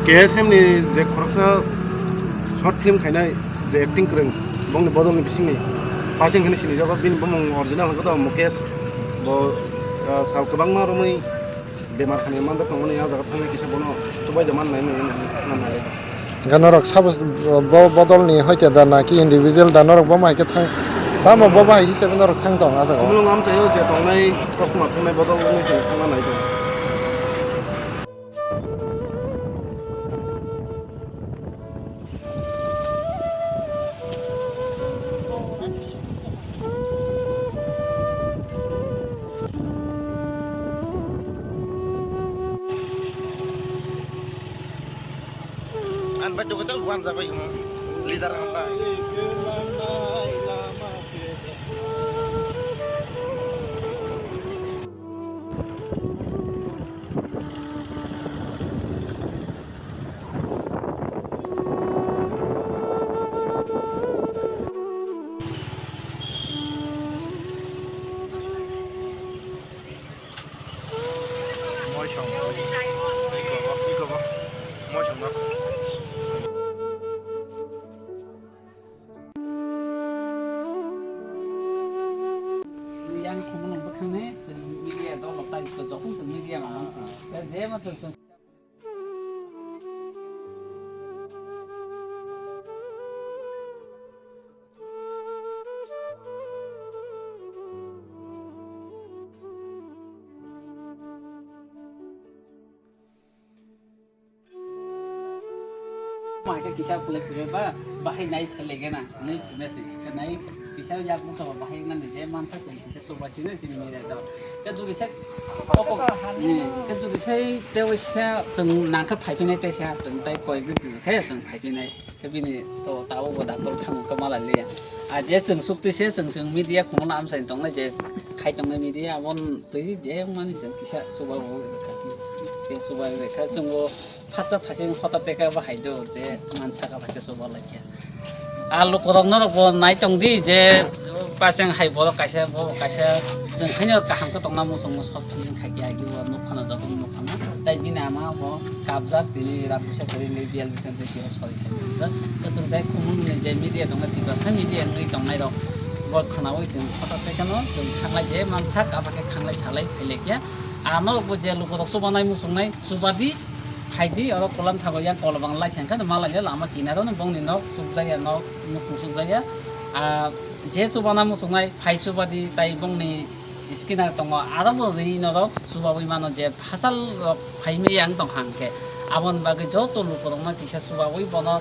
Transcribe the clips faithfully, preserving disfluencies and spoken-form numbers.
K S M ni je khoroksa short film khainai, je acting kwrwng, bongni bodolni bisingni Paising hwnwi sinijago, bini bumung original hwnkhe to Mukesh. Bo, ah, sal kwbangma romwi bemar hamya manjak tongmani, ah jaga thangwi kisa bono chubaida mannai hwnwi nang-, nangnai. Ga norok sabo bo bodolni hoite da naki individual da norok bo hai khe thang, tamo bo hai hisabe norok thang tong ah jaga. Bumung amchaio je tongnai, kokma thangnai bodol wngwi thangna nai tong. Ang bai tugwi tong, buan jabai, leader ang bai. Moisong. Iko bo, iko bo. Moisong no. Yang khumulwng bwkhakni chwng media dol rok tai jokhon chwng media manang se. Je ma chwng chwng. Mai khe kisa kulai phuru ba, bahai nai phele gena, nai phune se, nai kisa yak mukha ba bahai nani je mansa khe kisa chuba sini sini mile do. Ke duri se, koko, hmm, ke duri se te waisa chwng nangkhe phai phinai te sa, chwng tai koi gwi khe chwng phai phinai. Tei bini to tabuk bo doctor thangkhe malai liya. A je chwng sukti se chwng, chwng media khumuna amchaini tongnai je khai tongnai media abon twi je mani chwng kisa chuba bo khe chuba bo khe chwng bo phatsa thaising hota teka bo hai do je mansa ka khe chuba lai khe. A lukurok norok bo nai tong di je paseng hai borok kaisa bo kaisa chwng haino kaham khe tongna muchung muchung. Tini khai khe agi bo nuk khana joto nuk khana. Tai bini ama bo kabjak tini rak busa kwrwi le jail bithang tei kisa sori khai. Kwchwng jai khumung ni je media tongnai Tiprasa media wngwi tongnai rok bo khwnawi chwng photo tei kheno chwng thanglai je mansak abo khe thanglai salai phailai khe. Ano bo je lukurok chubanai muchungnai chubadi phaidi oro kolam thago yang kolobang lai thang khe malai ya lama kinaro no bongni nok chukjaya nok nukhung chukjaya. A je chubana muchungnai phai chubadi tai bongni scanner tongo, aro bo ri norok chubawi mano je phasal rok phaimaya wng tongkha hwnkhe. Aboni bagwi joto lukurokno kisa chubawi bono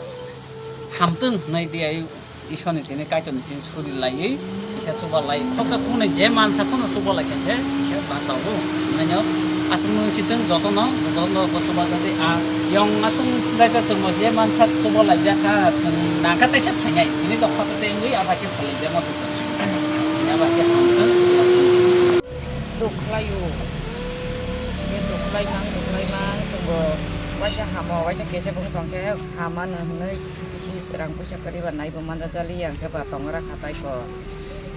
hamtwng hwnwi di ai Iswrani thani Kaitorni simi suri laiwi kisa chuba lai. Khoksa khoknwi je mansa phano chuba lai khe kisa bachago hwnwi no aswk nung sitwng jotono lukurokno bo chuba jadi a yong aswk dai ta chwngno je mansa chuba lai jakha chwng nangkha teisa phainai hwnwi tongkha tei wngwi aba khe phalai jama se. Aba khe hamkha. Duk khlaio. Khe duk khlai mang, duk khlai mang, chwngbo waisa hamo, waisa kesa bwng tong khe hamano hwnwi bisi rang puisa kwrwi ba naibo manjak jali ya, hwnkhe ba tongra kha tai ko.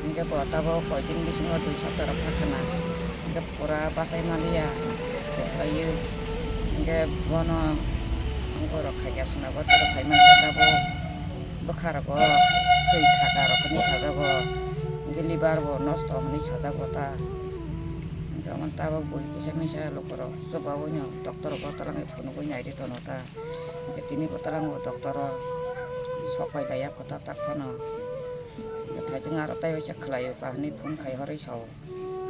Hwnkhe bo tabuk koi din bisingo dui sapta rok kha khna. Hwnkhe pura bachai maliya, duk khlaiwi. Hwnkhe bono borok khaikhe aswk na, bo tei bo khai mankha tabuk. Bwkha rogo twi thaka rok hinwi sajago, hwnkhe liver bo nosto hinwi sajago ta. Hwnkhe omo tabuk bui kisa misa lukurok chubaui no doctor rok o twlangwi phunugui naidi tono ta. Hwnkhe tini bo twlango doctor o sok pai laiya kho ta tak phano. Hwnkhe thaising aro tei waisa khlaio kahini phone khai horwi sao.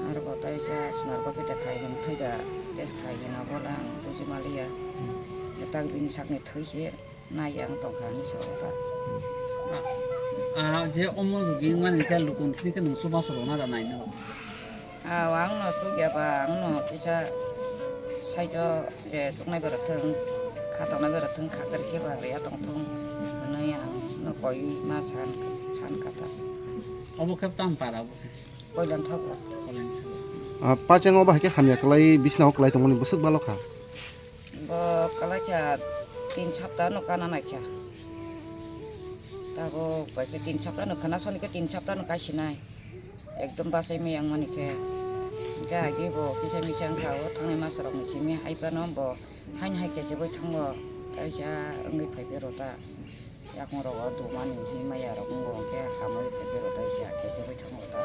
Aro bo tei waisa sunar bo khe de khai hwn thwi da test khai hwn abo le ang buji maliya. Hwnkhe tak bini sakni thwi se. Nai ang tongkha hinwi sao ta. Ah, ah, je omo logi wngmani khe lukun thini khe nwng chubachu rwna da naino? Ah, ang no chukya ba, ang no kisa saijo je chuknai berok thwng, khatoknai berok thwng, kha kwrwi khe ba rwya tongthung hwnwi ang no koi ma san, san kha ta. Obo khe tamo para obo khe? Koilan thago. Koilan thago. Ah, pacheng obo hai khe hamya kwlai, bisna o kwlai tongmani bwswk balo kha. Bo kwlai kha tin sapta no kana nai kha. Tabuk bai khe tin sapta no khana soni khe tin sapta no kasinai. Ekdom bachai maya wngmani khe. Hwnkhe agi bo kisa misa wngkha o thangnai mas rok ni simi hai phano bo haino hai khe se bai thango. Kaisa wngwi phai phai rw ta, yakung rogo dumani himaya rok wngbo hwnkhe hamwi phai phai rw ta, kaisa bai thango ta.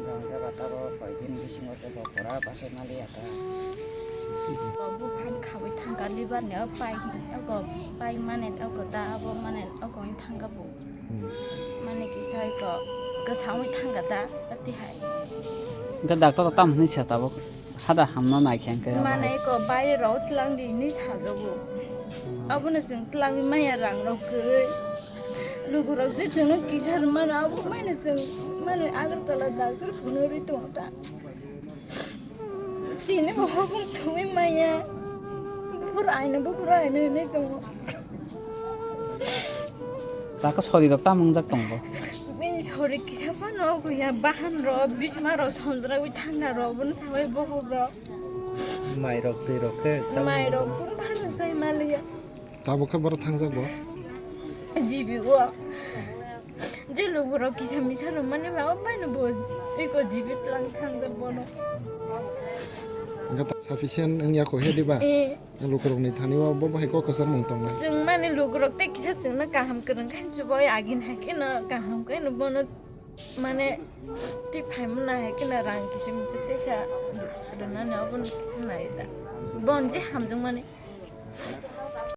Hwnkhe ba tabok koi bini bisingo tei bo pura bachai maliya ta. Buphang khawi thangkha liver ni o pai, ogo pai mane ogo ta, abo mane ogo wng thangkha bo. Hmm. Mane kisa iko kwsa wngwi thangkha ta, atihai. Hwnkhe doctor o tamo hwnwi sa tabuk? Hada hamna naikhe hwnkhe. Mane iko baire rok tlang di hinwi sajago. Hmm. Abono chwng tlangwi maya rang rok kwrwi. Lukurok je chwngno kisa rwmano abo maino chwng mano Agartala doctor phunwi rwi tongo ta. Tini bo hokong thumwi maya. Bubur aino, bubur aino hinwi tongo. Takha sori rok tamo wngjak tongo. Bini sori kisa phano ogo ya, bahan rok, bisma rok, sonjra wi thangna rok, bono sabai bohok rok. Mai rok, twi rok khe chao. Mai rok, kun phano sai maliya. Tabuk khe borok thangjak bo? G B o. Je lukurok kisa misa rwmani ba, o baino bo iko G B tlang thangjak bono. Hwnkhe ta sufficient wngya kho he diba? Eh. Lukurokni thani o bo bahai kok kwchar mung tongnai. Chwng mani lukurok tei kisa chwngno kaham kwrwng khe chubai agin hai kheno kaham kheno bono mane twi phaimani hai kheno rang kisa misa teisa rwnani obono kisa nai da. Bon je hamjwk mani.